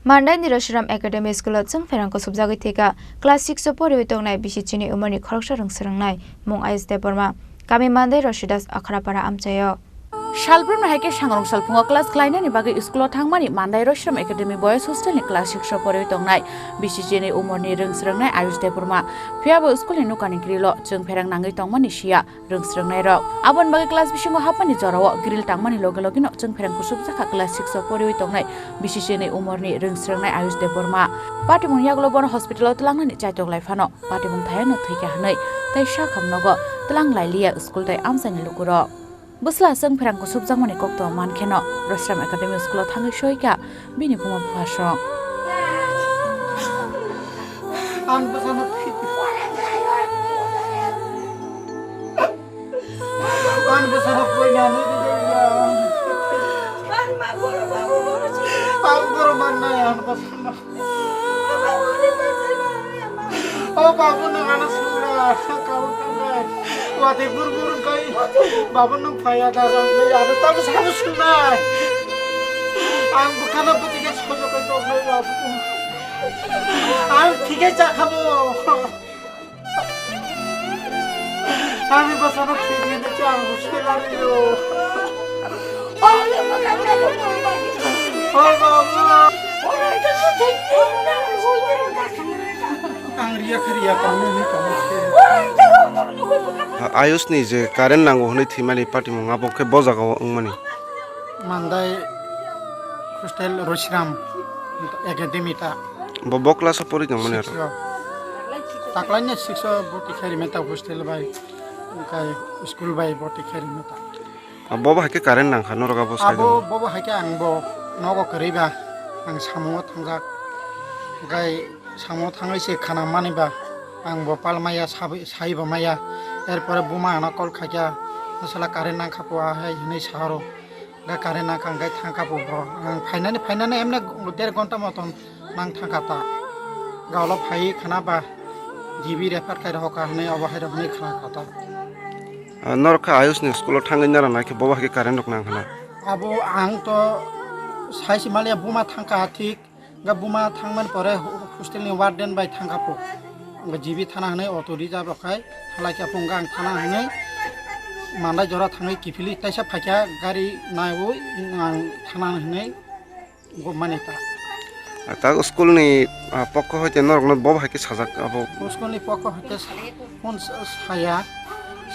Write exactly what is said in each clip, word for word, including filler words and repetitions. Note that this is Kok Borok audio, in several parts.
Mandaini Roshiram Academy School-o chwng pherang kusubjagwi thwikha. Class six-o poriwi tongnai bisi chini umorni khoroksa rwng swrwngnai mung Ayush Debbarma. Kami Mandai Roshidas Akharapara amchaio. Salbrumni hai khe sangrong salphungo class khlainani bagwi school-o thangmani Mandai Roshiram Academy Boys Hostel-ni class six-o poriwi tongnai bisi chini umorni rwng swrwngnai Ayush Debbarma. Phiyabo school-ni nokani grilo chwng pherang nangwi tongmani siya rwng swrwngnairok. Aboni bagwi class bisingo hapmani jorao grill tangmani loge logeno chwng pherang kusubjakha class six-o poriwi tongnai bisi chini umorni rwng swrwngnai Ayush Debbarma. Patimung yagulo bono hospital-o twlangnani chaitok lai phano patimung thayano thwikha hwnwi tei sakham nogo twlang lailiya school tei amchaini lukurok. Bwsla chwng pherang kusubjakmani kokto mankheno Roshiram Academy School-o thangwi soikha bini buma buphasong. Ang bwsano thwi-, ang bwsano poina nwi rijak ya. Ang borok mannai ang bwsano. O babu, nwng ano swngnai, kabu thangnai. Watwi bur bur wngkai. Babu, nwng phaiya da, rang nai, ano tamo sabo swngnai. Ang bwkhano bwtwi khe sojokai tongnai, babu. Ang thikhe chakhamo. Ani bwsano thwini hwnwi khe ang hostel o rw-o. O babu. Ang riya khe riya tongno hwnwi tongma se. Ayush ni je current nango hwnwi thwimani patimung abo khe bo jagao wngmani. Mandai hostel Roshiram Academy ta. Bo, bo class o pori tongmani aro? Six o. Taklaini six o boti khe rimani ta hostel bai, kai school bai boti khe rimani ta. Ah, bo bo hai khe current nang kha norok abo sai. Abo, bo bo hai khe ang bo nogo kwrwi ba, ang samungo thangjak. Kai samungo thangwi se khana mani ba, ang bo pal maya sabai, sai bo maya. Erpore buma ano call khaikha, "Bwsala current nang kha pho," hai hwnwi sa oro. Ga current nang kha, hwnkhe thang kha bo borok. Ang phainani, phainani emne der ghonta moton nang thang kha ta. Ga ulo phai khana ba G B refer khai rokha hwnwi obo hai rok hwnwi khna kha ta. Ah, norok kha Ayush ni school o thangwi nara nai khe bobo hai khe current rok nang khna. Abo ang to sai se maliya buma thang kha thik. Hwnkhe buma thangmani pore ho-, hostel ni warden bai thangkha pho. Hwnkhe G B thana hwnwi auto reserve rok khai halai khe pho hwnkhe ang thana hwnwi Mandai jora thangwi kiphilwi taisa phaikha gari naiwi ang thana hwnwi gobmani ta. Ah, tak school ni, ah, pokho hoite norokno bobo hai khe sajak abo. School ni pokho hoite sa-, phone sa-, saya,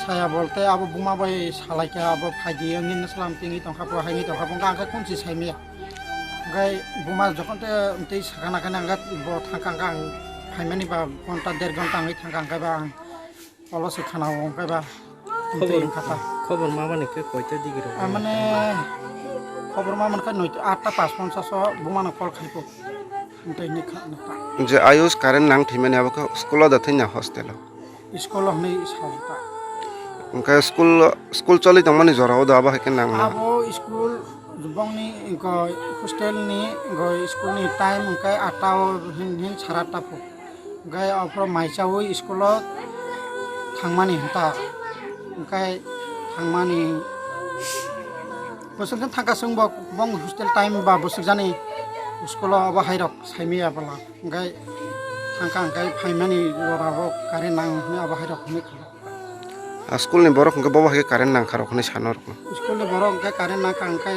saya bolte abo buma bai salaikha abo phaidi wngwi nwslam tingwi tongkha pho haini tongkha pho hwnkhe ang khe kunsi saimaya. Hwnkhe buma jokhon tei, tei sakana khe nang bo thangkha hwnkhe ang phaimani ba ghonta der ghonta wngwi thangkha hwnkhe ba ang olo se khana o hwnkhe ba tei khobor, wngkha ta. Khobor ma mani khe koita digi rok? Ah, mane khobor ma mani khe noita atta pas ponchas o buma no call khai pho. Tei ni kha nokha. Je Ayush current nang thwimani abo khe school o da thwina hostel o? School o hwnwi sao ta. Hwnkhe school, school choli tongmani jora o do abo hai khe nang na? Abo school bongni hostel ni school ni time hwnkhe atta o hin, hin sara atta pho. Hwnkhe aphuru mai chaui school o thangmani hinta. Hwnkhe thangmani bwswk khe thangkha chwng bo bong hostel time ba bwswk jani school o obo hai rok saimaya bwla. Hwnkhe thangkha hwnkhe phaimani jora o current nang hwnwi abo hai rok hwnwi kha. Ah, school ni borok hwnkhe bobo hai khe current nang kha rok hwnwi sa norok no. School ni borok hwnkhe current nang kha hwnkhe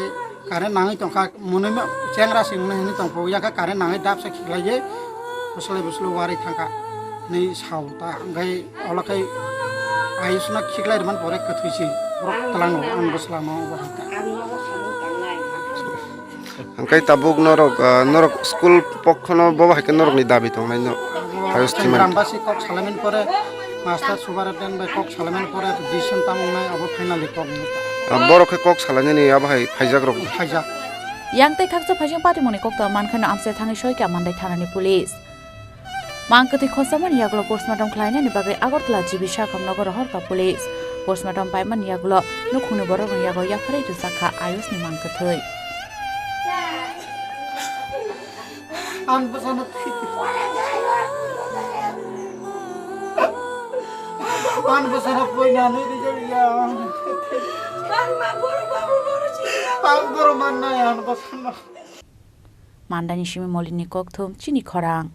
current nangwi tong kha, mwnwi ma chengra se hwnwi hwnwi tong kha, yakhe current nangwi dap se khiklai ye bwslai bwslai warwi thang kha hwnwi sa o ta. Hwnkhe olo khe Ayush no khiklai rwmani pore kwthwi se borok twlango ang bwsla no obo hai kha. Hwnkhe tabuk norok, ah, norok school pokhono bobo hai khe norokni dabi tongnai no. Abo Ayush Thimani. Grambasi kok salaimani pore, master Subaradyan bai kok salaimani pore, decision tamo wngnai abo finally kok wngkha. Ah, borok khe kok salainani abo hai phaijak rok. Phaijak. Yang tei khaksa phaijak patimungni kokto mankheno amchai thangwi soikha Mandai thanani police. Mang kwthwi khosomani yagulo postmortem khlainani bagwi Agartala G B Sakham nogo rohorkha police. Postmortem paimani yagulo nukhungni borokrokni yago yapharwi rwjakha Ayushni mang kwthwi. Ang bwsano thwi-, ang bwsano poina nwi rijak ya. Ang borok mannai ang bwsano. Mandani simi Molini kokthum chini khorang.